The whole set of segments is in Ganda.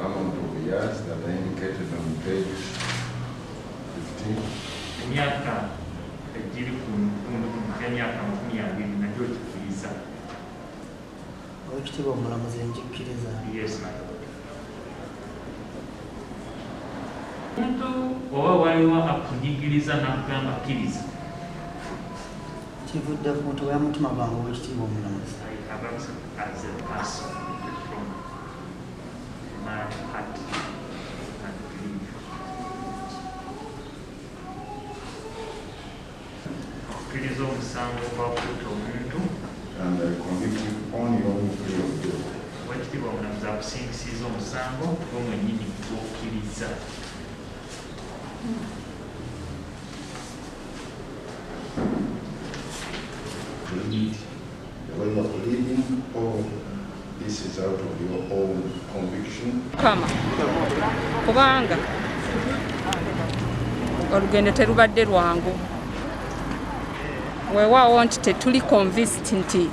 Amount of years that are indicated on page 15? Emyaka egiri ku ntundu gy'emyaka 20 nagyo okikkiriza? Owekitiibwa omulamuzi, njikkiriza. Yes, my lord. Omuntu oba waliwo akunyigiriza n'akugamba kkiriza? Kivudde ku ntobo ya mutima gwange, owekitiibwa omulamuzi. I have answered as a person from my heart and belief. Okkiriza omusango gwa kutta omuntu. And I convict you on your own plea of guilt. Owekitiibwa omulamuzi akusingisiza omusango gwe mwennyini gw'okkiriza. Plead, the way you are pleading, or this is out of your own conviction? Kama kubanga olugendo terubadde lwangu. Weewaawo nti tetuli convinced nti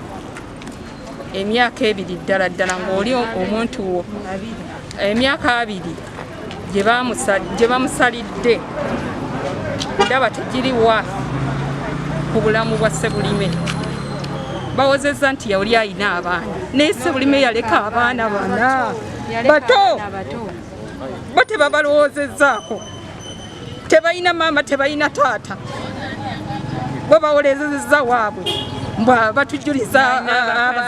emyaka 20 ddala ddala ng'oli omuntu wo emyaka 20 gye bamusalidde, ndaba tegiriwa ku bulamu bwa Ssebulime. Bawozezza nti yali ayina abaana, naye Ssebulime yaleka abaana bana bato, bo tebabalowoozezzaako, tebalina maama, tebalina taata. Bo bawolezezza waabwe mbwa batujuliza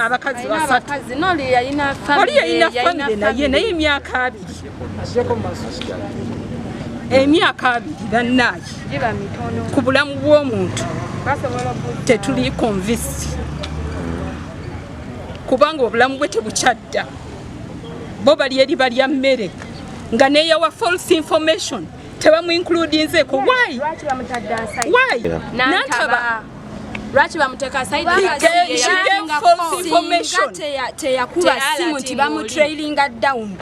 abakazi basatu. Noli yalina. Oli yalina famire, naye emyaka 20, emyaka 20 bannaayi Giba mitono. ku bulamu bw'omuntu. Basobola okuzza. Tetuli convinced kubanga obulamu bwe tebukyadda. Bo bali eri balya mmere nga neyawa false information tebamuincludinzeeko. Why? Lwaki bamutadde aside? Why? Nantaba. Lwaki bamuteeka aside? She gave false information. Singa teyakuba simu nti bamutrailinga down,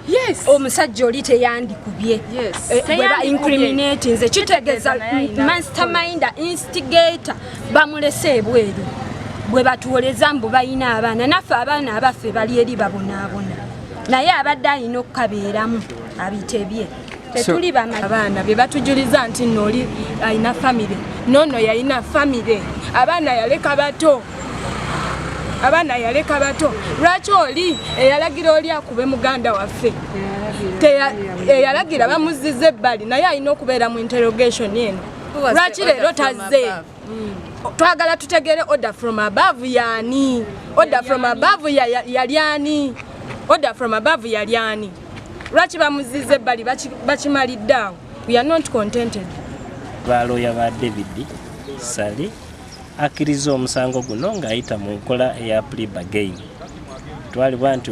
omusajja oli teyandikubye. Eh, bwe ba incriminate nze, kitegeeza mastermind, instigator bamulese ebweru. Bwe batuwoleza mbu balina abaana, naffe abaana abaffe bali eri babonaabona, naye abadde alina okukabeeramu abitebye. Tetuli bama. Abaana bye batujuliza nti nno oli alina famire, noono yalina famire, abaana yaleka bato, abaana yaleka bato. Lwaki oli eyalagira oli akube muganda waffe, eyalagira bamuzziza ebbali, naye alina okubeera mu interrogation eno? Lwaki leero tazze? Twagala tutegere order from above yaani, order from above yali ani? Order from above yali ani? Lwaki bamuzziza ebbali? Bakimalidde awo. We are not contented. Balooya ba David Ssali akkiriza omusango guno ng'ayita mu nkola eya plea bargain. Twalibwa nti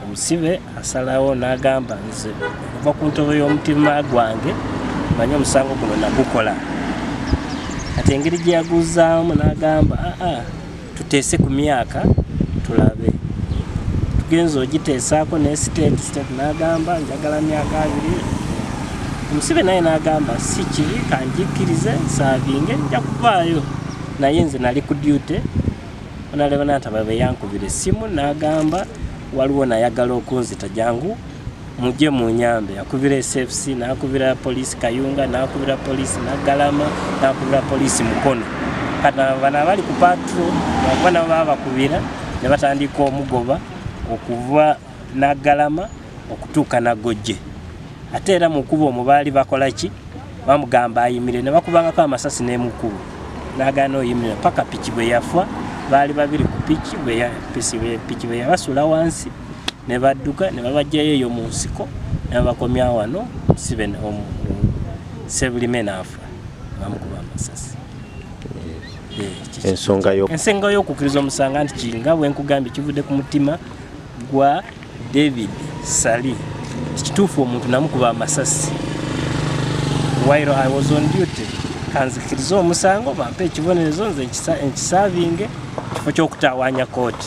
omusibe asalawo n'agamba, "Nze okuva ku ntobo y'omutima gwange manye omusango guno nagukola." Kati engeri gye yaguzaamu n'agamba, "Aa, tuteese ku myaka tulabe." Tugenza ogiteesaako ne state n'agamba, "Njagala myaka 20." Omusibe naye n'agamba, "Si kibi, kanjikkirize nservinge, nja kuvaayo." Naye nze nali ku duty, onaleba Nantaba bwe yankubira essimu n'agamba, "Waliwo nayagala okunzita, jangu mujje mu nyambe." Yakubira SFC, n'akubira poliisi Kayunga, n'akubira poliisi Naggalama, n'akubira poliisi Mukono. Kati bano abali ku patrol bakuba nabo babakubira ne batandika omugoba okuva Naggalama okutuuka Nagojje. Ate era mu kkubo omwo baali bakola ki? Bamugamba ayimirire ne bakubangako amasasi n'emukubo, n'agaana oyimirira paka piki bwe yafa. Baali babiri ku piki, piki bwe yabasuula wansi ne badduka ne babajjayo eyo mu nsiko ne babakomya wano. Sibe Sebulime n'afa, bamukuba amasasi. Ensonga yo? Ensonga y'okukkiriza omusango nti kinga bwe nkugambye kivudde ku mutima gwa David Ssali. Kituufu omuntu namukuba amasasi while I was on duty, kanzikirize omusango bampe ekibonerezo nze nkiservinge kifo ky'okutawaanya kooti.